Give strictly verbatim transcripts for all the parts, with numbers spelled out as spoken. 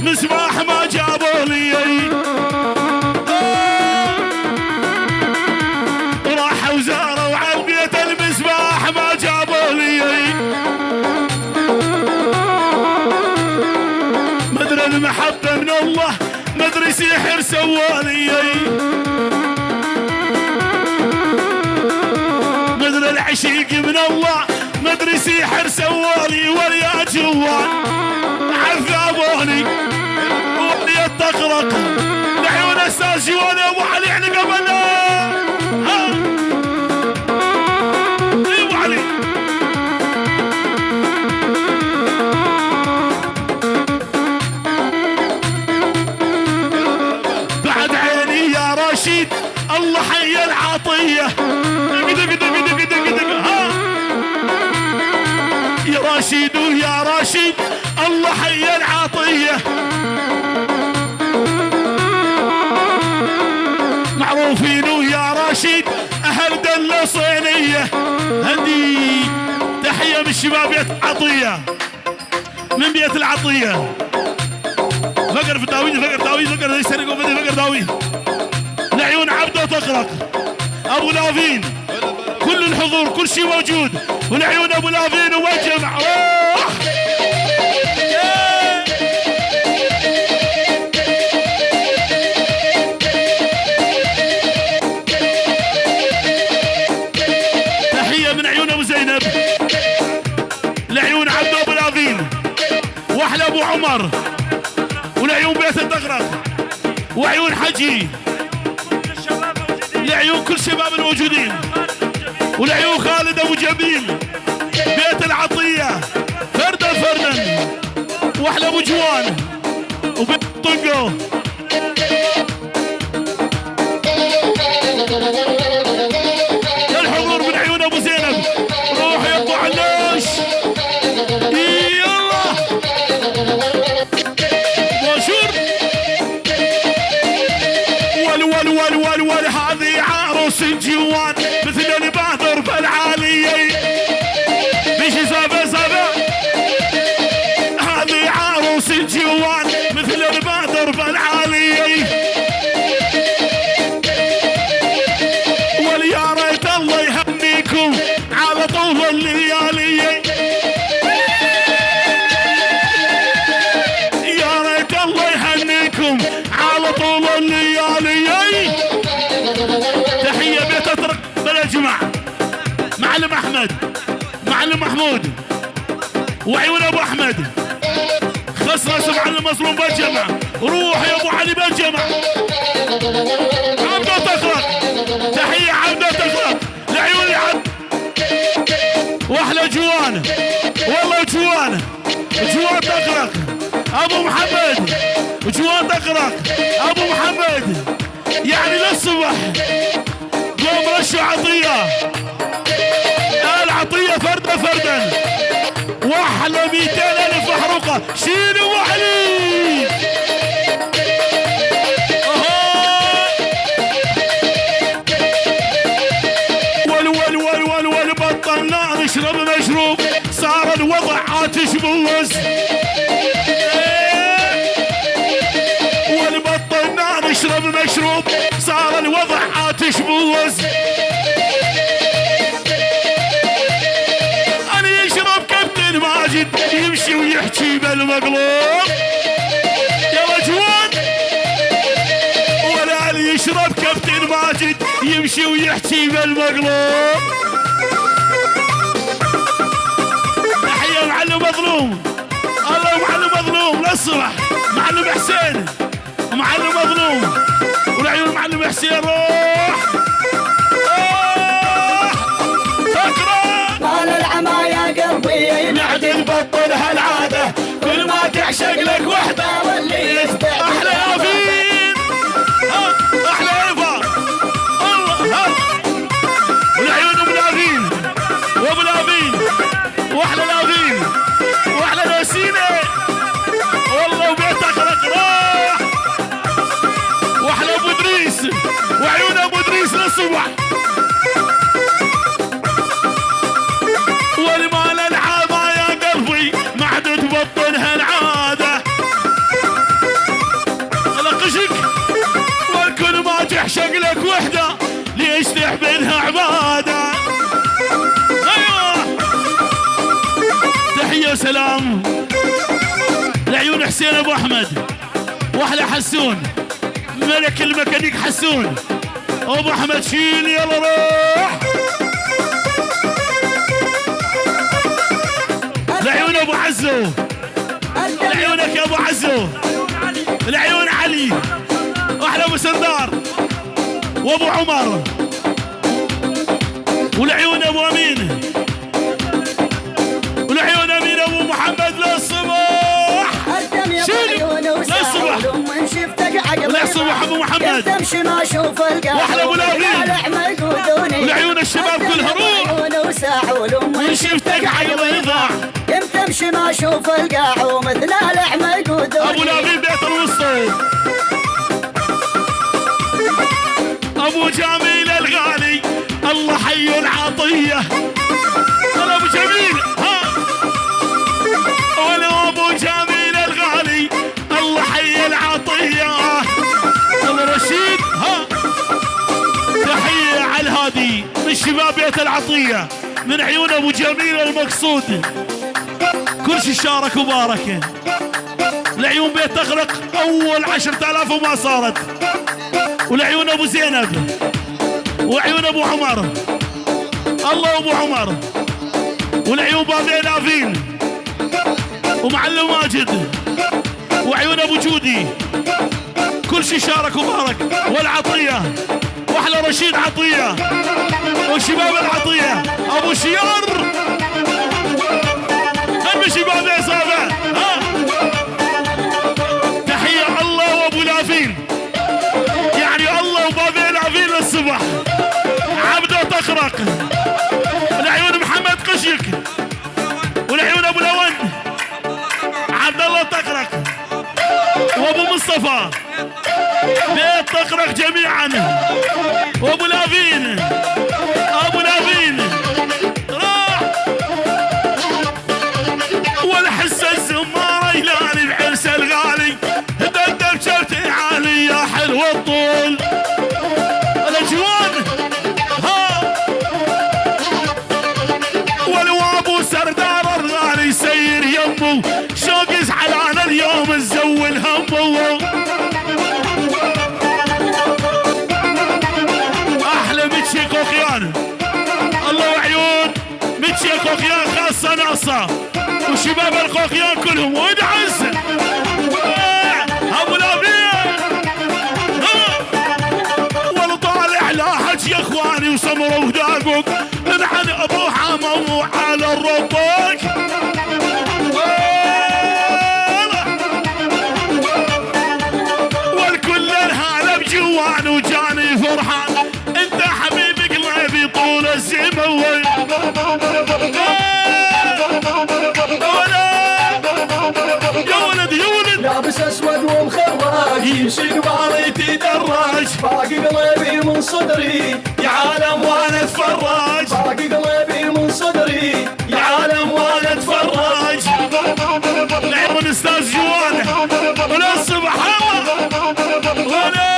مصباح ما جابوا لي. آه. راحوا زاروا على البيت المصباح ما جابوا لي. مدري المحبة من الله، مدري سحر سوالي. مدري العشيق من الله، مدري سحر سوالي ويا جوان عذبوني. ولي التخرق لعيون أستاذ جوان أبو علي علي قبل. ها. أبو علي. بعد عيني يا رشيد، الله حي العطية. دق، دق، دق، دق، دق، دق، ها. يا رشيد ويا رشيد، الله حي العطية. معروفين ويا رشيد، أهل دلة صينية. هدي تحية من الشباب يا عطية. من بيت العطية. فقر في داوي، فقر داوي، فقر زي سرقوا بدي، فقر داوي. لعيون عبده تخرق. أبو لافين. كل الحضور، كل شي موجود. ولعيون أبو لافين وجه مع-، روح. تحية من عيون أبو زينب. لعيون عبدو أبو الأفيل، وأحلى أبو عمر، ولعيون بيت الدغرق، وعيون حجي، لعيون كل شباب الموجودين، ولعيون خالد أبو جميل، بيت العطية، فردا فردا، وأحلى أبو جوان، وبيت طنقو. الحضور من عيون أبو زينب. روح يا أبو علوش. يلا. بونجور. ول، ول، ول، ول، ول، هذه عروس الجوان. مثل البدر فالعالي. بيجي زابا زابا. هذه عروس الجوان. مثل البدر فالعالي. ول يا ريت الله يهنيكم على طول الليالي. يا ريت الله يهنيكم على طول الليالي. تحية بيت أترك بلا جماعة. معلم أحمد، معلم محمود، وعيون أبو أحمد. خص راس معلم مظلوم بالجمع. روح يا أبو علي بالجمع. عبدو تخرق. تحية عبدو تخرق. لعيون العب. وأحلى جوان. والله جوان. جوان تخرق. أبو محمد. جوان تخرق. أبو محمد. يعني للصبح. قوم رشوا عطية. آل عطية فردة فردة. وأحلى ميتين ألف محروقة. شيلوا وعلي. أها. ول، ول، ول، ول، ول، بطلنا نشرب مشروب. صار الوضع عاتش بالوز. ول، بطلنا نشرب مشروب. صار الوضع عاتش بالوز. اللي يشرب كابتن ماجد يمشي ويحكي بالمقلوب. يا رجوان. ولا اللي يشرب كابتن ماجد يمشي ويحكي بالمقلوب. تحية معلم مظلوم. الله معلم مظلوم للصبح. معلم حسين. معلم مظلوم. ولعيون معلم حسين روح. روح. تكرار. مال العمى يا قلبي. نعد نبطل هالعادة. كل ما تعشق لك وحدة واللي يستعد. أحلى يافين. ها، أحلى إيفا. الله، ها. والعيون أبو لافين. وأبو لافين. وأحلى لافين. وأحلى لوسينة. والله وبيتك رقراق. وأحلى أبو إدريس. وعيون أبو إدريس للصبح. والمال العابة يا قلبي، ما عاد تبطل هالعادة. شكلك وحدة، ليش تحبنها عبادة؟ أيوة. تحية وسلام لعيون حسين أبو أحمد وأحلى حسون، ملك الميكانيك حسون. أبو أحمد شيل، يلا روح. لعيون أبو عزو. لعيونك يا أبو عزو. لعيون علي. أحلى أبو سردار. وأبو عمر. ولعيون أبو أمين. ولعيون أمين أبو محمد للصبح. شيل. للصبح. وللصبح أبو محمد. وأحلى أبو لافين. ولعيون الشباب كلها روح. وإن شفتك عقلي ضاع. كنت امشي ما اشوف القاع ومثل الحمق ودوني. ابو لافين بيت الوسطى. ابو جميل الغالي، الله حي العطيه. هلا ابو جميل، ها. ولو ابو جميل الغالي، الله حي العطيه. ابو رشيد، ها. تحيه على الهادي من شباب بيت العطيه. من عيون أبو جميل المقصود. كل شي شارك وبارك. لعيون بيت تغرق أول عشرة آلاف وما صارت. ولعيون أبو زينب. وعيون أبو عمر. الله أبو عمر. ولعيون بابي لافين. ومعلم ماجد. وعيون أبو جودي. كل شي شارك وبارك. والعطية. وأحلى رشيد عطية. وشباب العطية. أبو شيار. هم شباب عصابة. ها؟ تحية الله وأبو لافين. يعني الله وبابي لافين للصبح. عبده تخرق. لعيون محمد قشك. ولعيون أبو لون. عبد الله تقرق. وأبو مصطفى. بيت تقرق جميعا. وأبو لافين. أبو لافين. راح. والحس الزمارة يلالي بعرس الغالي. هدد بشوتي عالي يا حلو الطول. الأجوان. ها. والوابو سردار الغالي سير يمو، شوق زعلان اليوم نزول همو. أحلى متشي قوقيان، الله وعيون متشي قوقيان خاصة ناصة، وشباب القوقيان كلهم ودعس. أبو لابيه. ولطالع لاحج يا اخواني وسمره وداقوق، نحن ابو حمو على الرباك. والكل الهالة بجوان وجاني فرحان، انت حبيبي قلبي طول الزمن. يا ولد، يا ولد. لابس اسود ومخرج، يمشي قبالي يتدرج. باقي قلبي من صدري، يا عالم وانا اتفرج. باقي قلبي من صدري، يا عالم وانا اتفرج. العيون استاذ جوان. ولا سبحان الله. ولا.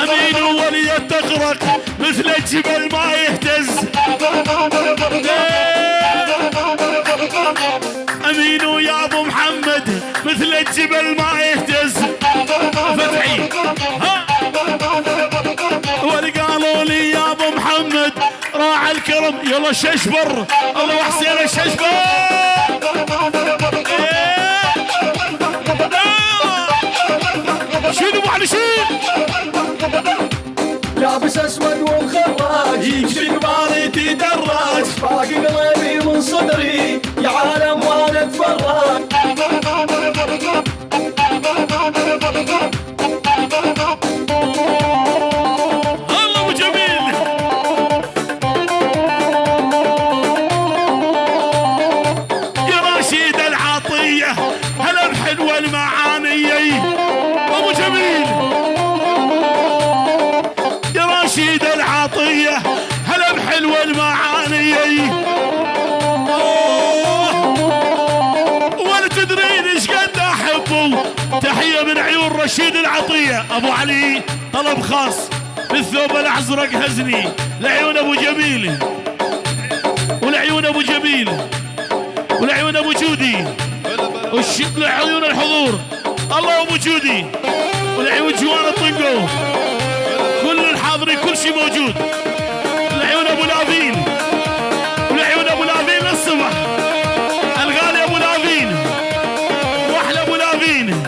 أمين ولي تغرق مثل الجبل ما يهتز. أمين ويا أبو محمد مثل الجبل ما يهتز. فتحي. ها. والقالوا لي يا أبو محمد راعى الكرم، يلا ششبر، الله وحسين الششبر. إيه. شنو أبو علي، شنو؟ لابس اسود ومخرج، يمشي قبالي يتدرج. باقي قلبي من صدري، يا عالم وانا اتفرج. الله أبو جميل. يا رشيد العطية، هلا بحلوة المعاني. أبو جميل. يا رشيد العطية، هلا بحلوة المعاني. أوه. ولا تدرين إيش قد أحبه. تحية من عيون رشيد العطية. أبو علي، طلب خاص بالثوب الأزرق هزني لعيون أبو جميل، ولعيون أبو جميل، ولعيون أبو جودي، وش-، لعيون الحضور. الله أبو جودي، ولعيون جوان الطنقو، كل الحاضرين، كل شيء موجود. لعيون أبو لافين، ولعيون أبو لافين للصبح. الغالي أبو لافين، وأحلى أبو لافين.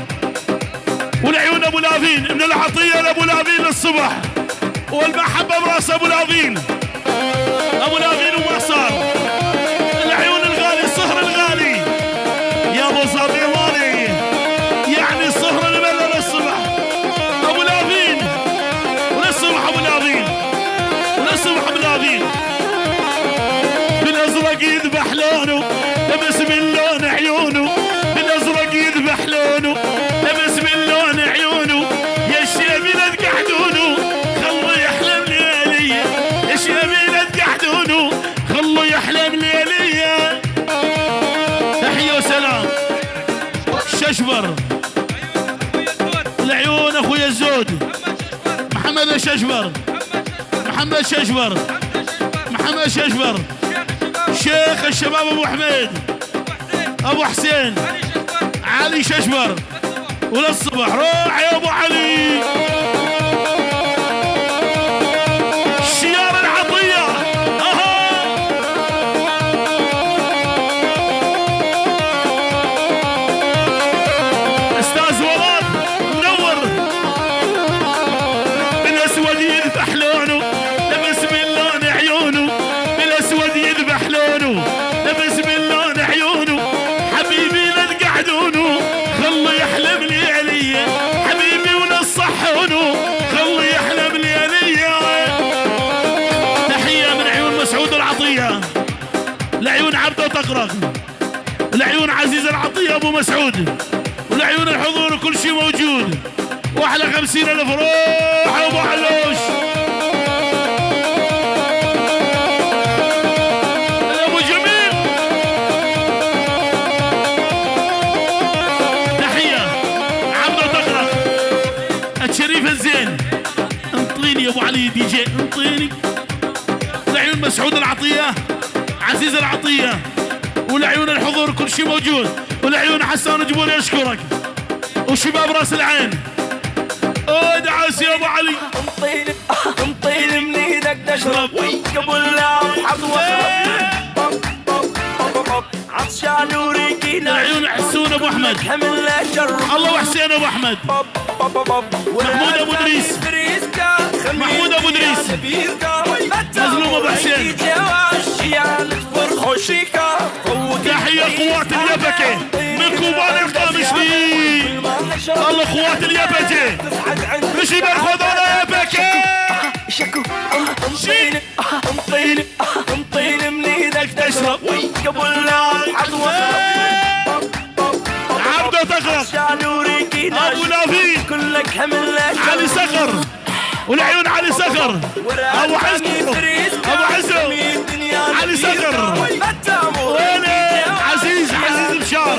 ولعيون أبو لافين، من العطية لأبو لافين للصبح. والمحبة براس أبو لافين. أبو لافين وما صار. العيون الغالي، الصهر الغالي. يا أبو صبي مالي. يعني الصهر الملا للصبح. أبو لافين. وللصبح أبو لافين. وللصبح أبو لافين. بالأزرق يذبح لونه، لمس من لون عيونه. بالأزرق يذبح لونه، لمس من لون عيونه. يا الشيبي لا تقعدونه، خلوه يحلم لياليه. يا الشيبي لا تقعدونه، خلوه يحلم لياليه. تحية وسلام. شجبر. العيون أخويا الزود. محمد الشجبر. محمد شجبر. محمد شجبر. شيخ الشباب أبو حميد. أبو حسين. علي شجبر. وللصبح. روح يا أبو علي. شيار العطية. أها. أستاذ ولاد. منور. بالأسود يذبح لونه، لمس من لون عيونه. بالأسود يذبح لونه، لمس من لون عيونه. حبيبي لا تقعدونه، خلوا يحلم لياليه. حبيبي ولا صحونه، خلوا يحلم لياليه. تحية من عيون مسعود العطية، لعيون عبده طقرق. لعيون عزيز العطية أبو مسعود، ولعيون الحضور كل شي موجود. وأحلى خمسين ألف روح أبو علوش. أبو جميل. تحية. عبدو تقرأ. الشريف الزين. انطيني يا أبو علي دي جي، انطيني. لعيون مسعود العطية، عزيز العطية. ولعيون الحضور كل شي موجود، ولعيون حسان جبور يشكرك، وشباب راس العين. ادعس يا ابو علي. مطيل، مطيل من ايدك تشرب، قبل لا افحص واخرب. عطشان وريقي لعيون حسون ابو احمد. الله وحسين ابو احمد. محمود أبو دريس. محمود أبو دريس. مظلوم أبو حسين. تحية قوات اليبكة من كوبان القامشلي. الله قوات اليبكة. مشي بالخضرة يبكة. شكو. مطيل، مطيل من ايدك تشرب، قبل لا افحص واخرب. عبدو تخرب. ابو لافين. كلك هم. علي صقر. ولعيون علي صقر. ابو عزو. ابو عزو. علي صقر. وينه؟ عزيز، عزيز بشار.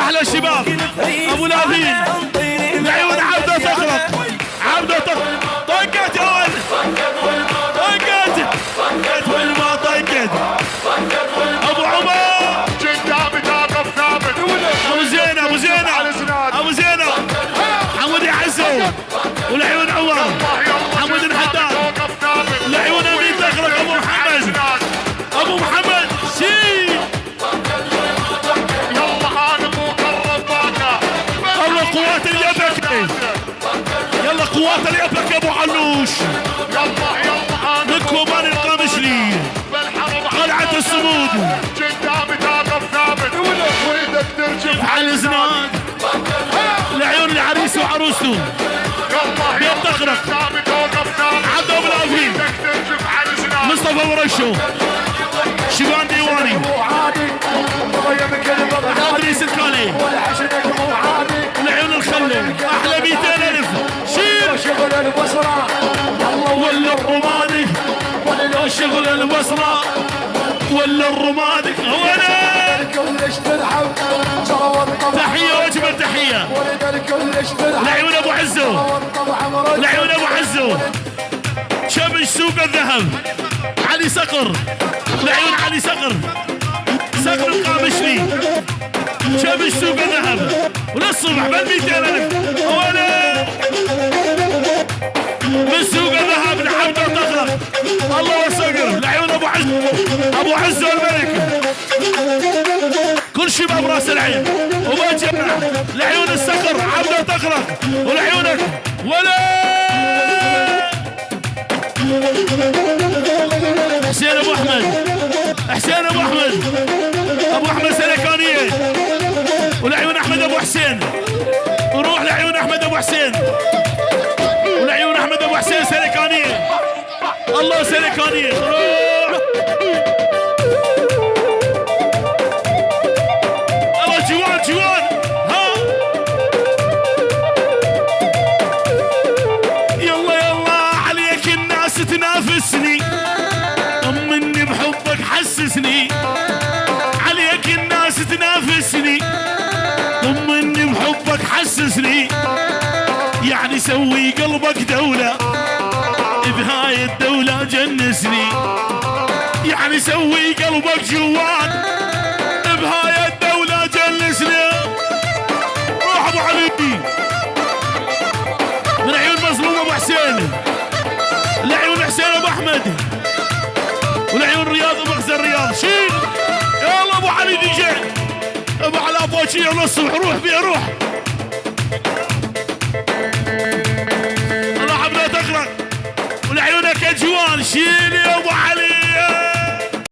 احلى شباب. ابو لافين. لعيون عبدو تخرب. عبدو طق-، طقت أول. طقت. طقت والما طقت. أبو عمر. قدامي توقف ثابت. أبو زينب، أبو زينب. أبو زينب. حمودي عزو. ولعيون عمر. حمودي الحداد. لعيون أمين دخلك أبو محمد. أبو محمد. شي. يلا، أنا مو قربانا. الله قوات اليبكة. يلا قوات اليبكة أبو علوش. يلا، يلا، أنا من كوبان القامشلي. بالحرب قلعة الصمود. قدامي توقف ثابت. وإيدك ترجف على الزناد. لعيون العريس وعروسته. يلا، بيت تخرق. ثابت، توقف ثابت. عبد أبو العافية. وإيدك ترجف على الزناد. مصطفى ورشو. شيبان ديواني. أدريس الكالي. العيون الخلو. أحلى ميتين ألف. شيل. ولا الرمادي. ولا شغل البصرة. ولا الرمادي. هو أنا. تحية وأجمل تحية. لعيون أبو عزو. لعيون أبو عزو. شمس سوق الذهب. علي صقر. لعيون علي صقر. صقر القامشلي. شمس سوق الذهب. وللصبح بالميتين ألف. ولا. من سوق الذهب لحد ما تغلق. الله يصقر. لعيون أبو عزو. أبو عزو الملك. كل شي باب راس العين. وما جمع. لعيون الصقر. عبده تغلق. ولعيونك. ولا. حسين أبو أحمد. حسين أبو أحمد. أبو أحمد سليكانية. ولعيون أحمد أبو حسين. وروح لعيون أحمد أبو حسين. ولعيون أحمد أبو حسين سليكانية. الله سليكانية. روح. الله جوان، جوان. ها. يلا، يلا، عليك الناس تنافسني. طمني بحبك، حسسني. عليك الناس تنافسني. طمني بحبك، حسسني. يعني سوي قلبك دولة. بهاي الدولة جنسني. يعني سوي قلبك جوان. بهاي الدولة جنسني. روح أبو علي. من عيون مظلوم أبو حسين. لعيون حسين أبو أحمد. ولعيون رياض ومخزن رياض. شيل. يلا أبو علي دي جي. أبو علاء فوشي، يلا الصبح. روح بيه، روح. الله حبنا تخرج. ولعيونك أجوان. شيل يا أبو علي.